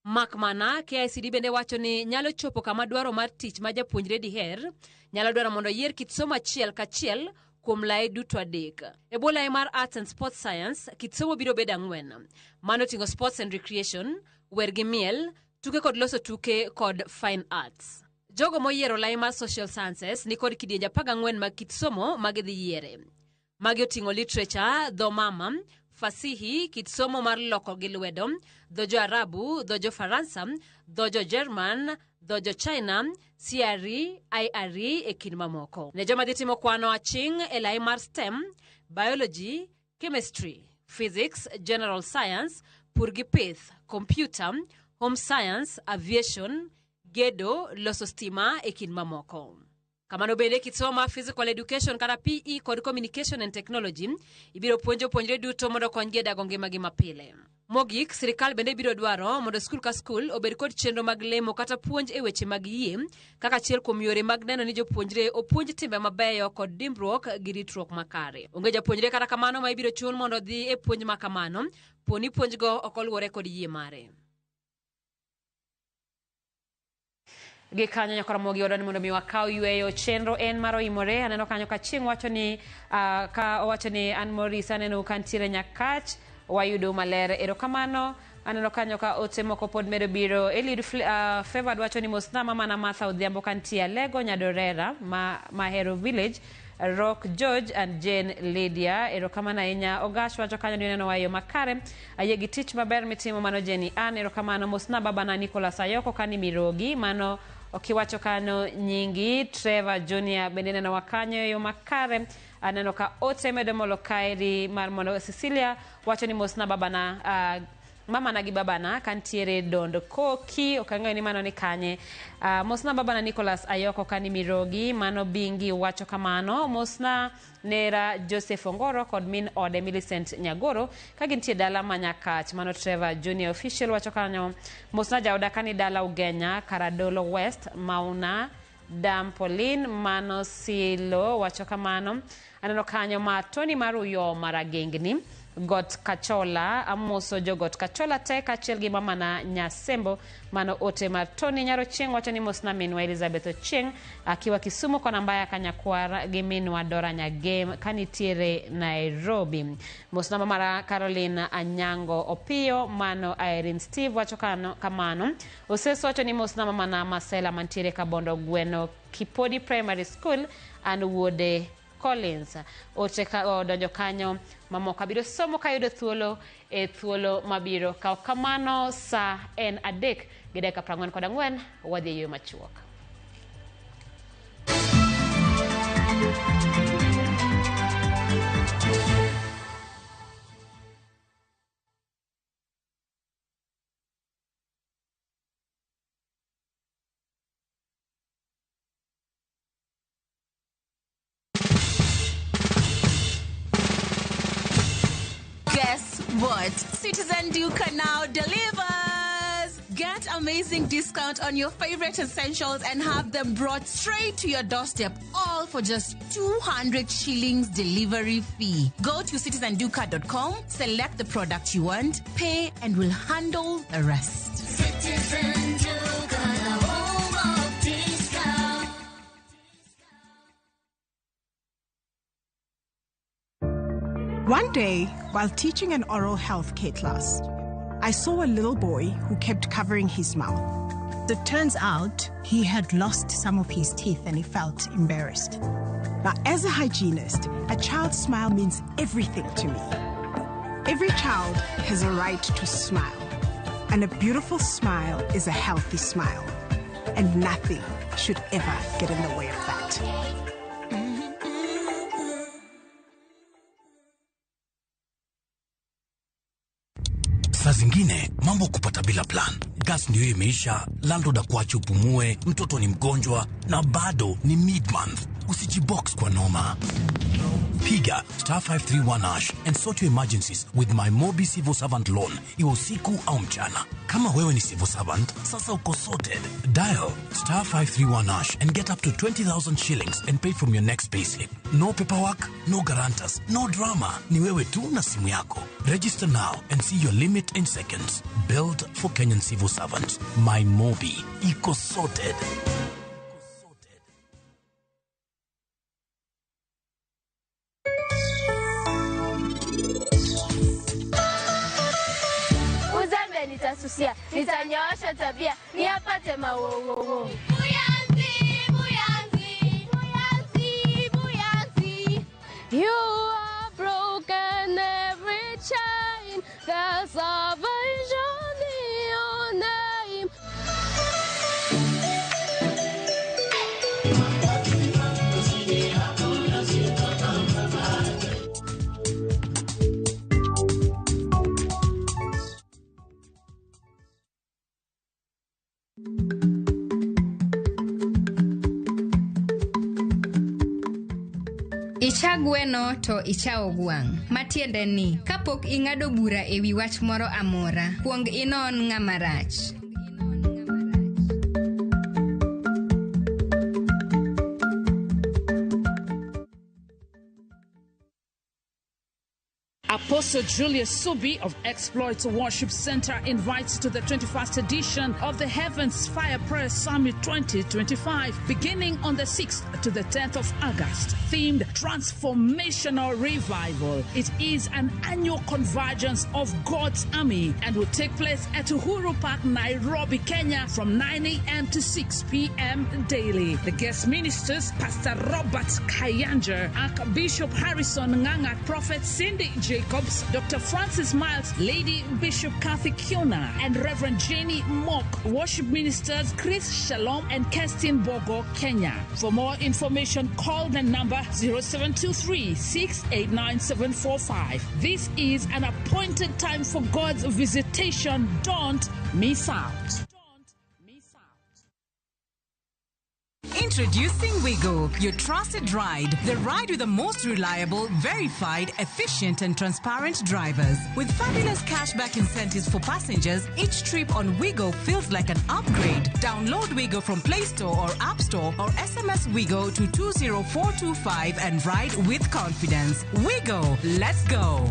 Mak mana, KICD bende wacho ni nyalo chopo kama dwaro mar tich ma japuonjre diher, nyalo dwaro mondo oyier kit somo achiel kachiel kuom lai duto 3. E bwo lai mar Arts and Sports Science, kit somo biro bedo 4. Mano oting'o Sports and Recreation, wer gi miel, tuke kod loso tuke kod fine arts. Jogo moyiero lai mar social sciences ni kod kidienje 14 mag kit somo ma gidhi yiere. Magi oting'o literature, dho mama, fasihi, kit somo mar loko gi lwedo, dho jo-Arabu, dho jo-Faransa, dho jo-Jerman, dho jo-China, CRE, IRE e kind mamoko. Ne joma dhi timo kwano aching' e lai mar STEM, biology, chemistry, physics, general science, pur gi pith, computer, home science, aviation, gedo, loso stima e kind mamoko. Kamano bende kit somo mar physical education kata PE kod communication and technology ibiro puonj jopuonjre duto mondo okonygi e dago ngimagi mapile. Mogik, sirikal bende biro dwaro mondo skul ka skul obed kod chenro mag lemo kata puonj e weche mag yie kaka achiel kuom yore mag neno ni jopuonjre opuonj timbe mabeyo kod dimbruok gi ritruok makare. Onge japuonjre kata kamano ma ibiro chun mondo odhi e puonj ma kamano po ni puonjgo ok oluwore kod yie mare. Gi kanyo nyaka Ramogi odwa ni mondo mi wakaw yweyo. Chenro en mar oimore. Aneno kanyo ka chieng' wacho ni ka owacho ni an Maurice aneno ka nitiere Nyakach. Wayudo maler. Erokamano. Aneno kanyo ka ote moko pod medo biro. Eliud Favored wacho ni mosna mama na Martha Odhiambo kantie Alego Nyadorera ma Mahero Village, Rock George and Jane Lydia. Erokamano ahinya. Ogash wacho kanyo ni oneno wa e yo makare. Ayie gi tich maber mitimo mano Jenny Ann. Erokamano. Mosna babana Nicholas Ayoko kani Mirogi mano okiwacho kanyo nyingi. Trevor Junior bende neno wa kanyo e yo makare. Aneno ka ote medo molo kaeri mar mondo Cecilia wacho ni mosna babana mamana gi babana kantiere Dondo Koki, ok ang'eyo ni mano ni kanye. Mosna babana Nicholas Ayoko kani Mirogi, mano Bingi wacho kamano. Mosna nera Joseph Ongoro kod min ode Millicent Nyagoro ka gintie dala ma Nyakach, mano Trevor Junior Official wacho kanyo. Mosna jaoda kani dala Ugenya, Karadolo West, Mauna Dampolin, mano Silo wacho kamano. Aneno kanyo ma Tony Maruyo Maragengni Got Kachola, amoso jo Got Kachola te kaachiel gi mamana Nyasembo, mano ote mar Tony Nyaro Chieng' wacho ni mosna minwa Elizabeth Ochieng' akiwa Kisumu kona mbaya Kanyakwar gi minwa Dora Nyagem kanitiere Nairobi. Mosna mamara Caroline Anyango Opiyo, mano Irene Steve wacho kamano. Oseso wacho ni mosna mamana Marcela mantiere Kabondo Gweno Kipodi Primary School and wuode Collins. Ote ka odonjo kanyo mamoko abiro somo kayudo thuolo e thuolo mabiro. Kaw kamano sa en 3:44 wadhi e yo machuok. Guess what? Citizen Duka now delivers! Get amazing discount on your favorite essentials and have them brought straight to your doorstep, all for just 200 shillings delivery fee. Go to citizenduka.com, select the product you want, pay, and we'll handle the rest. Citizen Duka, the home of discount. One day, while teaching an oral health care class, I saw a little boy who kept covering his mouth. It turns out he had lost some of his teeth and he felt embarrassed. Now, as a hygienist, a child's smile means everything to me. Every child has a right to smile, and a beautiful smile is a healthy smile, and nothing should ever get in the way of that. Saa zingine mambo kupata bila plan. Gas ndio imeisha, landlord akuache upumue, mtoto ni mgonjwa na bado ni mid-month. Usijibox kwa noma. Piga star 531 hash and sort your emergencies with my Mobi Civil Servant Loan, iwe usiku au mchana. Kama wewe ni civil servant, sasa uko sorted. Dial star 531 hash and get up to 20,000 shillings and pay from your next payslip. No paperwork, no guarantors, no drama. Ni wewe tu na simu yako. Register now and see your limit in seconds. Built for Kenyan civil servants. My Mobi. Iko sorted. Uzembe nitasusia, nitanyoosha tabia, niyapate mawowowo. Buyanzi, buyanzi, buyanzi, buyanzi. You are broken every chain, there's salvation in your name. Icha gweno to ichawo gwang'. Matiende ni, kapok ing'ado bura e wi wach moro amora, kuong inon ng'ama rach. Apostle Julius Subi of Exploits Worship Center invites to the 21st edition of the Heavens Fire Prayer Summit 2025, beginning on the 6th to the 10th of August, themed Transformational Revival. It is an annual convergence of God's army and will take place at Uhuru Park, Nairobi, Kenya, from 9 a.m. to 6 p.m. daily. The guest ministers, Pastor Robert Kayanja, Archbishop Harrison Nganga, Prophet Cindy Jacobs, Dr. Francis Miles, Lady Bishop Kathy Kiona, and Reverend Jenny Mock. Worship ministers Chris Shalom and Kerstin Bogo, Kenya. For more information, call the number 0723 689 745. This is an appointed time for God's visitation. Don't miss out. Introducing Wigo, your trusted ride. The ride with the most reliable, verified, efficient, and transparent drivers. With fabulous cashback incentives for passengers, each trip on Wigo feels like an upgrade. Download Wigo from Play Store or App Store or SMS Wigo to 20425 and ride with confidence. Wigo, let's go.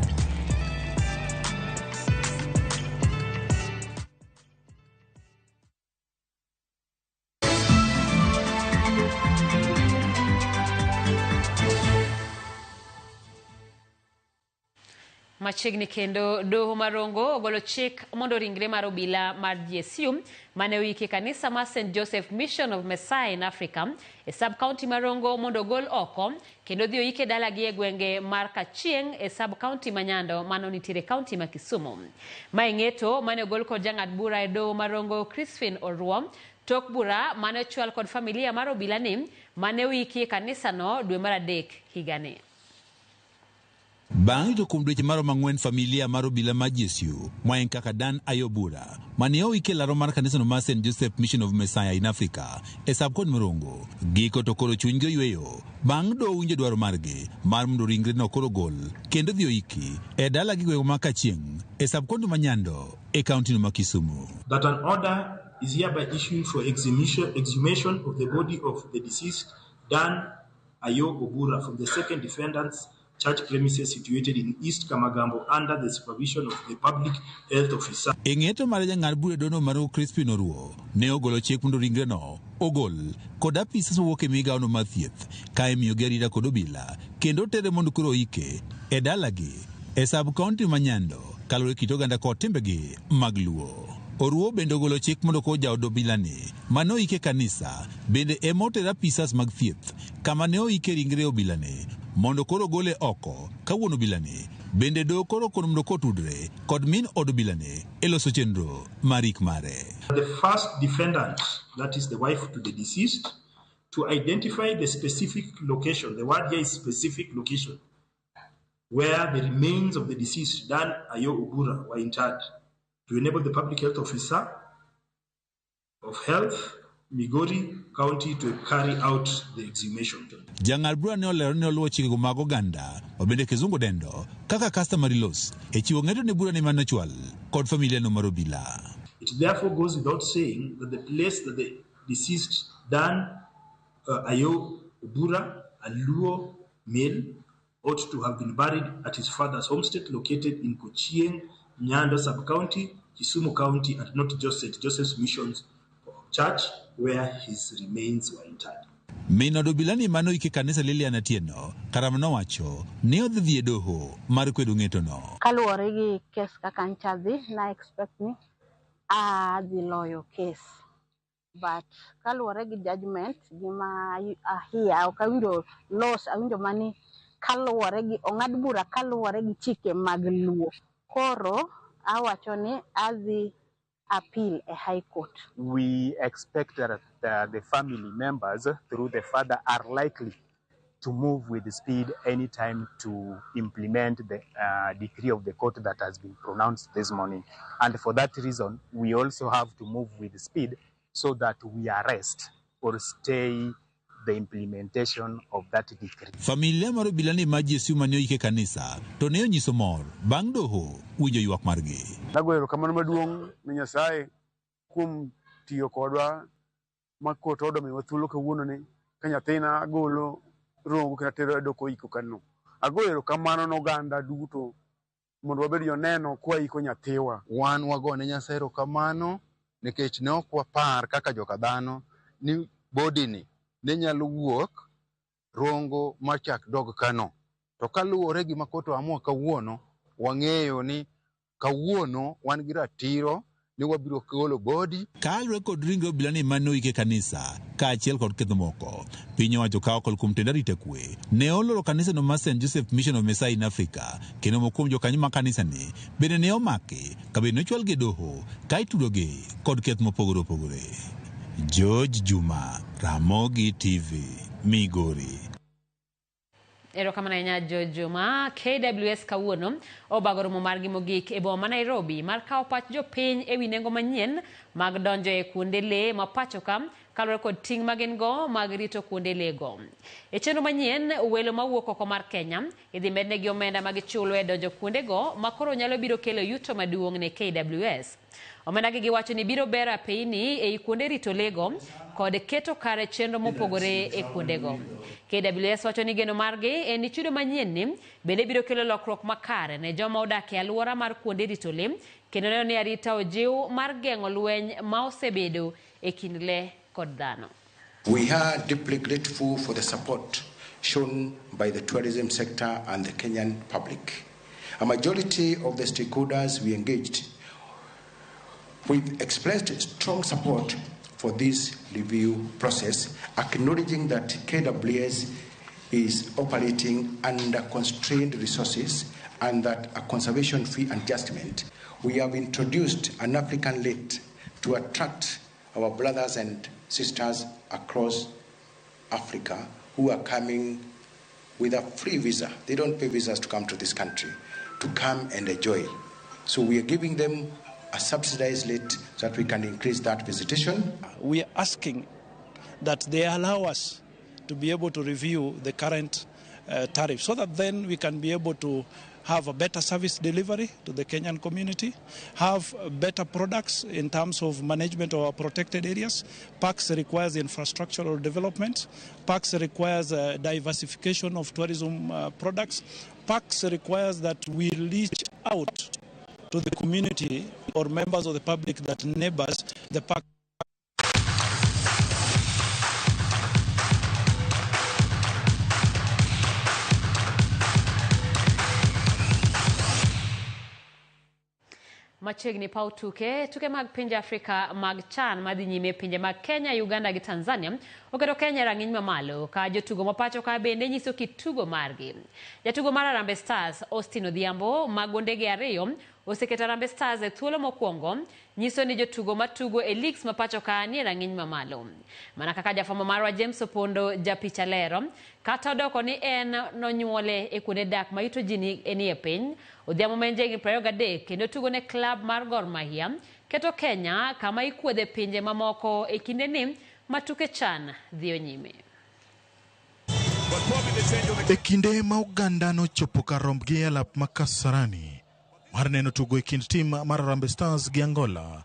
Machiegni kendo doho marongo ogolo chik mondo ringre mar obila mar GSU mane oiki e kanisa mar St Joseph Mission of Messiah in Africa e sub county marongo mondo ogol oko kendo dhi oike dalagi e gwenge mar Kachieng e sub county ma Nyando mano nitiere county ma Kisumu. Mae ng'eto mane ogol kod jang'ad bura e doho marongo Crispin Oruo tok bura mane ochwal kod familia mar obila ni mane oiki e kanisano dwe mar 3 higani. Bang' rito kuom dweche maromo 4 familia mar obila mar GSU ma en kaka Dan Ayobura mane oiki e laro mar kanisano mar St Joseph Mission of Messiah in Africa e sub-county Morongo giko to koro chunygi oyweyo bang' doho winjo dwaro margi mar mondo ringre no koro gol kendo dhi oiki e dalagi gweng' ma Kachieng' e sub-county ma Nyando e kaunti no ma Kisumu. That an order is hereby issued for exhumation of the body of the deceased Dan Ayo Obura from the second defendant's church premises situated in East Kamagambo under the supervision of the public health officer. E ng'eto mar jang'ad bura e dono mar Crispin Oruo ne ogolo chik mondo ringre no ogol kod apisas mowuok e migawono mar thieth ka imiyogi arita kod obila kendo tere mondo koro oike e dalagi e sub county ma Nyando kaluwore kit oganda kod timbegi mag Luo. Oruo bende ogolo chik mondo koro jaod obilani mane oike kanisa bende ema oter apisas mag thieth kama ne oike ringre obilani mondo koro gole oko ka wuon obilani bende doho koro kono mondo kotudre kod min od obilani e loso chenro mar ik mare. The first defendant, that is the wife to the deceased, to identify the specific location, the word here is specific location, where the remains of the deceased Dan Ayo Obura were interred, to enable the public health officer of health, Migori County, to carry out the exhumation. Jang'ad bura ne olero ni oluwo chikego mag oganda ma bende kizungu dendo kaka customary laws e chiwo ng'eto ne bura ne mane ochwal kod familia no mar obila. It therefore goes without saying that the place that the deceased Dan Ayo Obura, a Luo male, ought to have been buried at his father's homestead located in Kochieng, Nyando sub-county, Kisumu County, and not just St. Joseph's Missions Church, where his remains were interred. Min od obilani mane oike kanisa Lilian Atieno Karama nowacho ni odhi dhi e doho mar kwedo ng'etono. Kaluwore gi kes kaka ncha dhi, na expect ni adhi loyo kes. But kaluwore gi judgment gima ahia ok awinjo loss, awinjo mani kaluwore gi ong'ad bura kaluwore gi chike mag Luo. Koro awacho ni adhi appeal e High Court. We expect that the family members through the father are likely to move with speed anytime to implement the decree of the court that has been pronounced this morning. And for that reason, we also have to move with speed so that we arrest or stay the implementation of that decree. Familia mar obilani ma GSU mane oike kanisa to ne onyiso mor bang' doho winjo ywak margi. Nagoyo erokamano maduong' ne Nyasaye kuom tiyo kodwa ma kot omiyowa thuolo kawuononi ka nyathina agolo rongo kendo atero e doko iko kano. Agoyo erokamano ne oganda duto mondo wabed joneno kwaiko nyathiwa. Wan wagone Nyasaye erokamano nikech ne ok wapar kaka joka dhano ni body ni ne nyalo wuok Rongo machak dog Kano. To kaluwore gi ma court oamua kawuono, wang'eyo ni kawuono wan gi ratiro ni wabiro golo body. Kaluwore kod ringre obilani mane oik e kanisa kaachiel kod ketho moko, piny owacho ka okal kuom tend arita kwe ne oloro kanisano mar St Joseph Mission of Messiah in Africa kendo moko kuom jokanyo mag kanisani bende ne omaki ka bende nochwalgi e doho ka itudogi kod keth mopogore opogore. George Juma, Ramogi TV, Migori. Erokamano ahinya Jojuma. KWS kawuono obago romo margi mogik e boma ma Nairobi mar kawo pach jopiny e wi nengo manyien mag donjo e kuonde lee ma pacho ka kaluwore kod ting' ma gin go mag rito kuonde lee go. E chenro manyien, welo mawuok oko mar Kenya idhi mednegi omenda ma gichulo e donjo kuondego ma koro nyalo biro kelo yuto maduong' ne KWS. Omenda gi giwacho ni biro bero apeyni ei kuonde rito lego kod keto kare chenro mopogore e kuondego. KWS wacho ni geno margi en ni chudo manyien ni bende biro kelo lokruok makare ne joma odak e alwora mar kuonde rito le kendo neno ni arita ojiw mar geng'o lweny ma osebedo e kind le kod dhano. We are deeply grateful for the support shown by the tourism sector and the Kenyan public. A majority of the stakeholders we engaged with expressed strong support for this review process, acknowledging that KWS is operating under constrained resources and that a conservation fee adjustment. We have introduced an African rate to attract our brothers and sisters across Africa who are coming with a free visa. They don't pay visas to come to this country, to come and enjoy. So we are giving them a subsidized rate so that we can increase that visitation. We are asking that they allow us to be able to review the current tariff so that then we can be able to have a better service delivery to the Kenyan community, have better products in terms of management of our protected areas. Parks requires infrastructural development. Parks requires diversification of tourism products. Parks requires that we reach out to the community or members of the public that neighbors the park. Machiegni paw tuke, tuke mag pinje Afrika mag CHAN madhi nyime e pinje mag Kenya, Uganda gi Tanzania oketo Kenya e rang'iny mamalo ka jotugo ma pacho ka bende nyiso kit tugo margi. Jatugo mar Harambee Stars Austin Odhiambo ma gondege ariyo oseketo Harambee Stars e thuolo mokwongo nyiso ni jotugo matugo e leagues ma pacho ka nie rang'iny mamalo. Mana kaka jafwambo marwa James Opondo japicha lero, kata odoko ni en nonyuole e kuonde dak ma yuto ji ni e piny, Odhiambo ma en jahigni 23 kendo tugo ne klab mar Gor Mahia keto Kenya kama ikuodhe pinje mamoko e kindeni ma tuke CHAN dhiyo nyime. E kinde ma oganda nochopo kar rombgi e alap ma Kasarani mar neno tugo e kind tim mar Harambee Stars gi Angola,